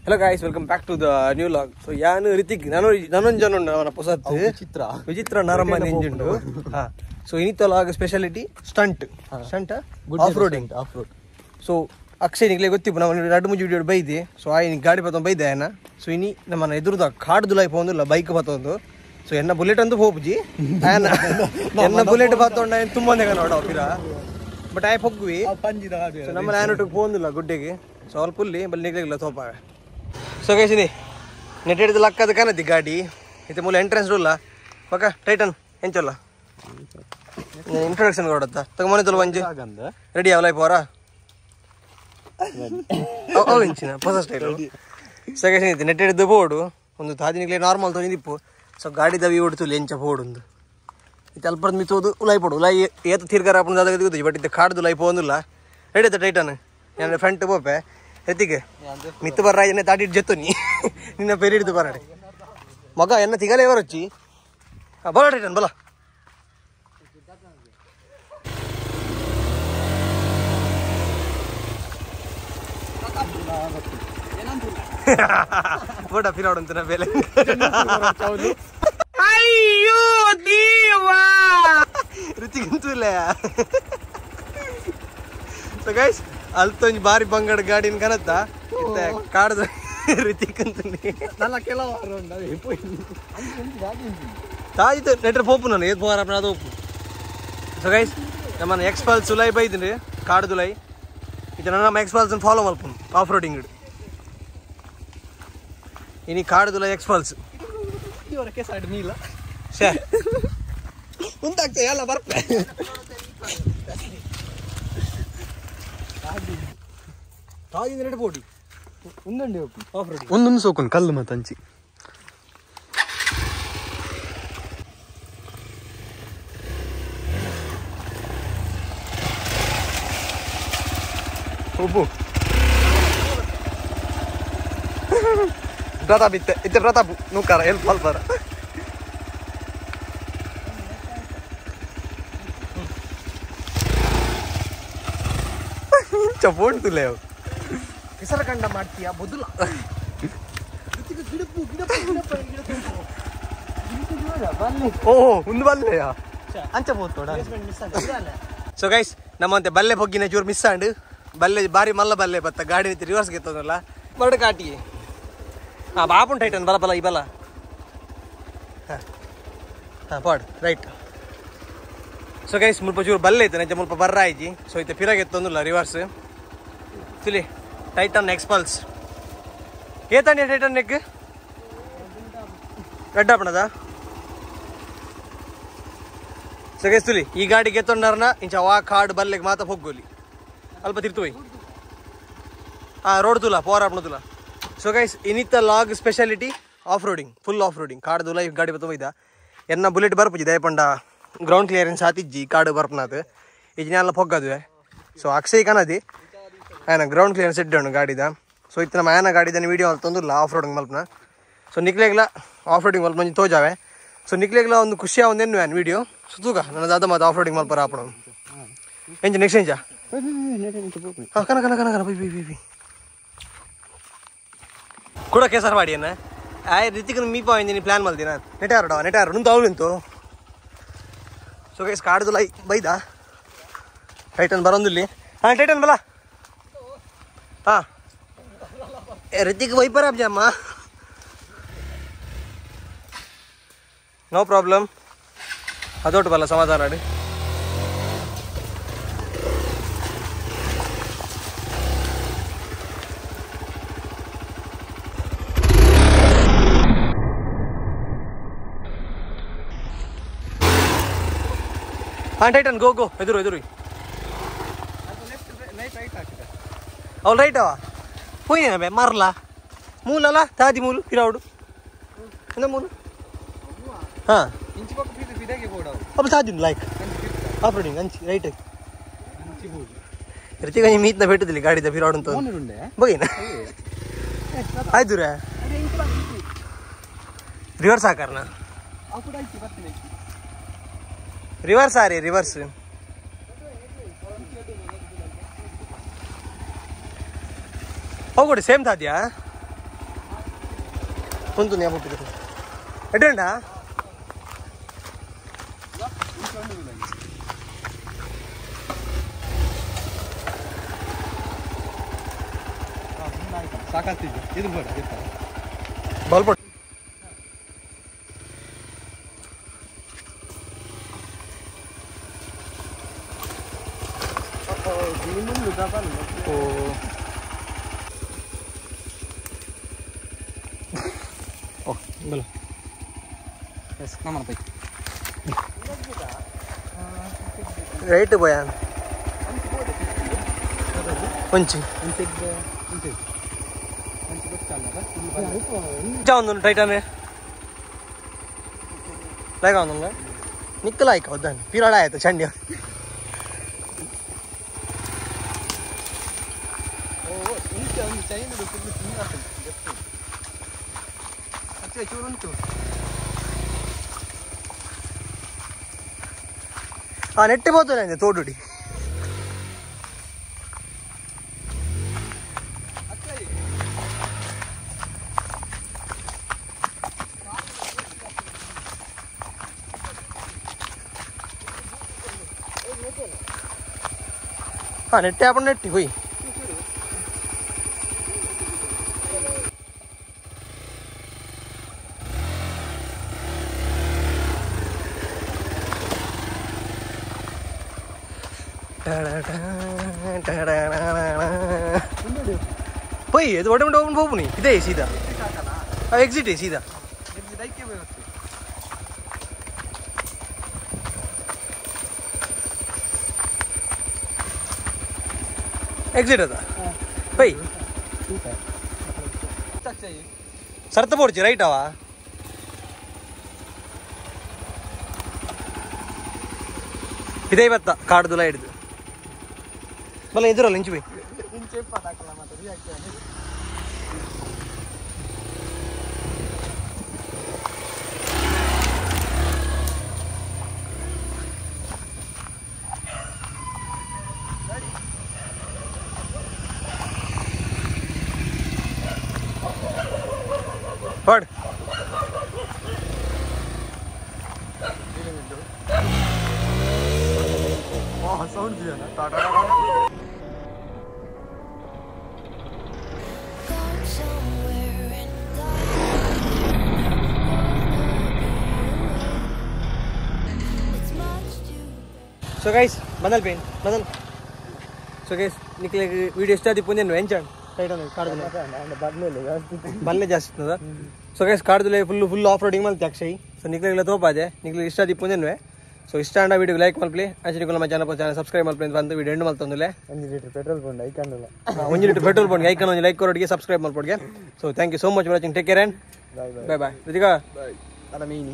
Hello guys, welcome back to the new vlog. So ಯಾನು ರಿತಿಕ್ ನಾನೊಂದು ಜನ ಅವನ ಪೊಸತ್ತು ವಿಚಿತ್ರ ವಿಚಿತ್ರ ನರಮ್ಮನ ಇಂಜಿನ್. ಹಾ, ಸೊ ಇನ್ನಿತ್ತ log speciality stunt stunt off roading off road. So Akshay ನಿಗ್ಲೇ ಗೊತ್ತಿಪ್ಪು ನಾವು ರಡ್ಡು ಮುಂಜಿ ವಿಡಿಯೋ ಬೈದೆ. ಸೊ ಆಯ್ನ ಗಾಡಿ ಬತ್ತೊಂದು ಬೈದೆ ಆಯನ. ಸೊ ಇನಿ ನಮ್ಮನ್ನ ಎದುರುದ ಕಾಡು ದುಲಾಯಿ ಪೋಂದಿಲ್ಲ ಬೈಕ್ ಬತ್ತೊಂದು. ಸೊ ಎನ್ನ ಬುಲೆಟ್ ಅಂತೂ ಹೋಪುಜಿ ಆಯನ ಎನ್ನ ಬುಲೆಟ್ ಬತ್ತೊಂಡ ತುಂಬಂದೆ ನೋಡ ಪಿರ ಬಟ್ ಆಯ್ ಪೊಗ್ಗುವಿ. ಸೊ ನಮ್ಮ ಆಯನೊಟ್ಟಿಗೆ ಪೋಂದಿಲ್ಲ ಗುಡ್ಡೆಗೆ. ಸೊ ಅಲ್ಪ ಪುಲ್ಲಿ ಬಲ್ಲಿ ನಿಗ್ಲಿಲ್ಲ ತೋಪಾವೆ. ಸೊ ಗೈಸ್ ಇನಿ ನೆಟ್ ಹಿಡಿದು ಲಕ್ಕದ ಕಾಣದಿ ಗಾಡಿ ಇತ್ತೆ ಮೂಲ ಎಂಟ್ರೆನ್ಸ್ ಉಲ್ಲ ಪಕ್ಕ ಟೈಟನ್ ಎಂಚಲ್ಲ ಇಂಟ್ರೊಡಕ್ಷನ್ ಕೊಡತ್ತ ತಗ ಮನೆ ತೊಲ ಒಂಜಿ ರೆಡಿ ಅವಲೈ ಪೋರ ಅವು ಇಂಚಿನ ಹೊಸ style. So guys ಇತ್ತೆ ನೆಟ್ ಹಿಡಿದು ಬೋರ್ಡು ಒಂದು ತಾದಿನಿಗ್ಲೇ ನಾರ್ಮಲ್ ತೊಂದಿಪ್ಪು. ಸೊ ಗಾಡಿ ದವಿ ಓಡ್ತು ಎಂಚ ಬೋರ್ಡ್ ಒಂದು ಇತ್ತೆ ಅಲ್ಪದ ಮಿತ್ತೋದು ಉಲಾಯಿ ಪೋಡು ಉಲಾಯಿ ಏತ ತೀರ್ಗಾರ ಆಪುಂಡು ದಾದ ಗೊತ್ತು ಬಟ್ ಇತ್ತೆ ಕಾಡ್ದು ಉಲಾಯಿ ಪೋಂದಿಲ್ಲ. ರೆಡಿ ಆಯ್ತಾ ಟೈಟನ್ ನಾನು ಫ್ರಂಟ್ ಪೋಪೆ ಎತ್ತಿಗೆ ಮಿತ್ತು ಬರ್ರ ಎನ್ನ ದಾಟಿ ಜೊತ್ತು ನೀ ನಿನ್ನ ಪೇರಿ ಹಿಡಿದು ಬರಾಡೆ ಮಗ ಎನ್ನ ತಿಗಲೇ ಬರೊಚ್ಚಿ. ಬಲ ಟೈಟನ್ ಬಲ. ಬೋಟ ಪಿರಾಡು ಅಂತ ಬೇಲೆ. ಅಯ್ಯೋ ದೇವಾ ರುಚಿಗಂತೂ ಇಲ್ಲ. ಸೊ ಗೈಸ್ ಅಲ್ತೊಂಜಿ ಬಾರಿ ಬಂಗಡ ಗಾಡಿನ ಕನತ್ತ ಕಾಡ್ದ ರಿತಿಕ್ ಅಂತಾನೆ ತಾಯಿತು ನೆಟ್ರೆ ಪೋಪು ನಾನು ಏತ್ ಪೋರ ಅದು ಒಪ್ಪು. ಸೊ ಗೈಸ್ ನಮ್ಮನ್ನ ಎಕ್ಸ್ಪಲ್ಸ್ ಉಲೈ ಬೈದಿನಿ ಕಾಡ್ದುಲೈ ಇದು ನಮ್ಮ ಎಕ್ಸ್ಪಲ್ಸ್ ಫಾಲೋ ಮಲ್ಪುನು ಆಫ್ ರೋಡಿಂಗ್ ಇನಿ ಕಾಡ್ದುಲೈ ಎಕ್ಸ್ಪಲ್ಸ್ ಶೇ ಉಂಟಾಗ್ತದೆ ಎಲ್ಲ ಬರ್ಪೆ. ಒಂದೊಂದು ಸೋಕೊಂಡು ಕಲ್ಲು ಮತ್ತೆ ಅಂಚಿ ಉಪ್ಪು ಪ್ರತಾಪ್ ಇತ್ತೆ ಇತ್ತೆ ಪ್ರತಾಪ್ ನೂಕಾರ ಎಲ್ಪ್ ಅಲ್ಪಾರ. ಚಪೋಂಟುಲೇ ಅವು ಹೆಸರಕಂಡ ಮಾಡ್ತೀಯ ಬದುಲ ಓಹ್ ಒಂದು ಬಲ್ಲೆಯಾ ಅಂಚ ಪೋತೋಡ. ಸೊ ಗೈಸ್ ನಮ್ಮಂತೆ ಬಲ್ಲೆ ಬೊಗ್ಗಿನ ಚೂರು ಮಿಸ್ ಆಂಡ್ ಬಲ್ಲೆ ಬಾರಿ ಮಲ್ಲ ಬಲ್ಲೆ ಬತ್ತ ಗಾಡಿ ನಿಂತು ರಿವರ್ಸ್ ಗೆತ್ತದಲ್ಲ ಬರಡು ಕಾಟಿ. ಹಾಂ ಬಾಪುಂಟು ಟೈಟನ್ ಬಲ ಬಲ ಈ ಬಲ. ಹಾಂ ಹಾಂ ಪಾಡ್ right. So guys ಮುಲ್ಪ ಚೂರು ಬಲ್ಲೆ ಐತೆ ನಂಚೆ ಮುಲ್ಪ ಬರ್ರ ಆಯ್ಜಿ. ಸೊ ಇತ್ತೆ ಪಿರಾಗೆತ್ತೊಂದಿಲ್ಲ ರಿವರ್ಸ್ ತುಲಿ ಟೈಟನ್ ಎಕ್ಸ್ಪಲ್ಸ್ ಏತಾನೆ Titan neck red ಆಪಣದ. So guys ತುಲಿ ಈ ಗಾಡಿಗೆ ಎತ್ತೊಂಡರ್ನ ಇಂಚ ವಾ ಕಾಡು ಬಲ್ಲೆಗೆ ಮಾತ ಹೋಗ್ಗೋಲಿ ಅಲ್ಪ ತಿರ್ತು ಹೋಯ್. ಹಾಂ ರೋಡ್ ತುಲ ಪೋರ್ ಆಪಣ ತುಲ. ಸೊ guys ಇನ್ನಿತ್ತ log speciality off roading full off roading ಕಾಡು ತುಲ ಈ ಗಾಡಿ ಬತ್ತ ಒಯ್ದ ಎನ್ನ ಬುಲೆಟ್ ಬರ್ಪುಜಿ ದಯಪಂಡ ಗ್ರೌಂಡ್ ಕ್ಲಿಯರೆನ್ಸ್ ಆತಿಜ್ಜಿ ಕಾಡು ಬರ್ಪನಾತ್ ಇಜ್ಞಾಲ ಪೊಗ್ಗದುವೆ. ಸೊ ಅಕ್ಷಯ್ ಕನದಿ ಆಯನ ಗ್ರೌಂಡ್ ಕ್ಲಿಯರೆನ್ಸ್ ಇಡ್ಡೋಣ ಗಾಡಿದ. ಸೊ ಇತ್ತು ನಮ್ಮ ಆಯನ ಗಾಡಿದ ವೀಡಿಯೋ ಅಲ್ಲಿ ತೊಂದಿಲ್ಲ ಆಫ್ ರೋಡಿಂಗ್ ಮಲ್ಪನ. ಸೊ ನಿಕ್ಲೆಗ್ಲ ಆಫ್ ರೋಡಿಂಗ್ ಮಲ್ಪ ಮಂಜಿ ತೋಜಾವೆ. ಸೊ ನಿಕ್ಲೆಗ್ಲ ಒಂದು ಖುಷಿಯ ಒಂದು ಎನ್ನು ಆ್ಯನ್ ವೀಡಿಯೋ. ಸೊ ತೂಕ ನನ್ನ ದಾದ ಮಾತು ಆಫ್ ರೋಡಿಂಗ್ ಮಲ್ಪರ ಆಪಣ ಎಂಜ ನೆಕ್ಸ್ಟ್ ಎಂಜ. ಹಾಂ ಕನ ಕನ ಕನ ಕನ by by by by ಕೂಡ ಕೇಸರ್ ಮಾಡಿ ಅನ್ನ ಆಯ್ ರಿತಿಕ್ ಮೀಪ ನೀನು ಪ್ಲ್ಯಾನ್ ಮಲ್ದಿನ ನೆಟಾರು ನೆಟಾರು ನುಂತು ಅವಳು ನಿಂತು. ಸೊ ಗೈಸ್ ಕಾಡ್ದು ಲೈ ಬೈದಾ ಟೈಟನ್ ಬರೋಂದಿಲ್ಲಿ. ಹಾಂ ಟೈಟನ್ ಬಲ. ಹಾಂ ರಿತಿಕ್ ವೈಪರ್ ಆಪ್ಜಮ್ಮ ನೋ ಪ್ರಾಬ್ಲಮ್ ಅದೊಟ್ಟು ಬಲ್ಲ ಸಮಾಧಾನ ಆಡಿ. ಹಾಂ ಟೈಟನ್ ಗೋ ಗೋ ಎದುರು ಎದುರು ಅವ್ಳು ರೈಟ್ ಅವ ಪೋಯಿನ ಮರ್ಲ ಮೂಲಲ್ಲ ತಾದಿ ಮೂಲು ಪಿರಾవుಡು ಎಂದ ಮೂಲು. ಹಾಂ ಅಪ್ಪ ತಾದಿ like off roading ಅಂಚಿ ರೈಟ್ ರಿತಿಕ ಮೀತ್ನ ಬೆಟ್ಟದಲ್ಲಿ ಗಾಡಿದ ಪಿರಾవుಡು ಅಂತ ಬಗಿನ ಆಯ್ತು ರೇ ರಿವರ್ಸ್ ಹಾಕಾರನ ರಿವರ್ಸ್ ಆರಿ ರಿವರ್ಸ್ ಹೋಗೋಡಿ ಸೇಮ್ ತಾದ್ಯಾ. ಕೊಂತು ನ್ಯಾಪ ಎಡ್ಡ ಸಾಕಾಗ್ತಿದ್ದೆ ಇದು ಬೇಡ ಬಲ್ಪಟ್ ಓ ಬಲ ಎಸ್ ನಮ್ಮ ಪೈ ರೈಟ್ ಬೋಯ ಒಂಚಿ ಒಂದು ಟೈಟಾನೆ ಲಾಯ್ಕ ಒಂದಲ್ಲ ನಿಕ್ಕ ಲಾಯ್ಕ ಹೌದಾನೆ ಪಿರಾಳ ಆಯ್ತು ಚಂಡಿ ಆ ನೆಟ್ಟಿ ಬೋತದೆ ತೋಡುಡಿ ಹಾಂ ನೆಟ್ಟಿ ಆಪಣ ನೆಟ್ಟಿ ಹೋಯ್ ಪೋಯ್ ಇದು ಒಡಂಬ ಓಪನ್ ಹೋಗ್ಬುನಿ ಇದೇ ಸೀದಾ ಎಕ್ಸಿಟ್ ಸೀದಾ ಎಕ್ಸಿಟ್ ಅದ ಪೈ ಸರ್ತ ಪೋಡ್ಚಿ ರೈಟ್ ಅವ ಇದೇ ಬತ್ತ ಕಾಡ್ದುಲ ಹಿಡಿದು ಬಲ್ಲ ಎದುರಲ್ಲ ಇಂಚು ಬೈ ಪಡ್ ಸೌಂಡ್ so guys ಬಂದಲ್ pain ಬಂದಲ್ so guys ನಿಕ್ಲೆ video ಇಷ್ಟ ಆದಿ ಪುಂಜನ್ ವೆಂಚಣ್ ರೈಟ್ ಅಂದ್ರೆ ಕಾಡ್ದುಲೆ ಬಲ್ಲೆ ಜಾಸ್ತಿ ಇರ್ತದ. ಸೊ guys ಕಾಡ್ದುಲೆ full full off roading ಮಲ್ತೆ ಅಕ್ಷಯ್. So ನಿಕ್ಲೆಗ್ಲ ತೋಪಾದೆ ನಿಕ್ಲೆ ಇಷ್ಟ ಆದಿ ಪುಂಜನ್ವೆ. ಸೊ ಇಷ್ಟ ಆಂಡ ವಿಡಿಯೋ ಲೈಕ್ ಮಲ್ಪ್ಲಿ ಅಂಚೆ ನಿಕುಲ ನಮ್ಮ ಚಾನಲ್ ಸಬ್ಸ್ಕ್ರೈಬ್ ಮಲ್ಪ್ಲಿ ಬಂದು ವಿಡಿಯೋ ಎಂಡ್ ಮಲ್ತೊಂದುಲೆ 1 litre petrol bond ಐಕಂಡಲ್ಲ 1 litre petrol bond icon ಒಂಜಿ ಲೈಕ್ ಕೊರೊಡಿಗೆ ಸಬ್ಸ್ಕ್ರೈಬ್ ಮಲ್ಪೊಡಿಗೆ. So thank you so much for watching, take care and bye bye bye. Ritika bye. ಅಡ ಮೀನಿ.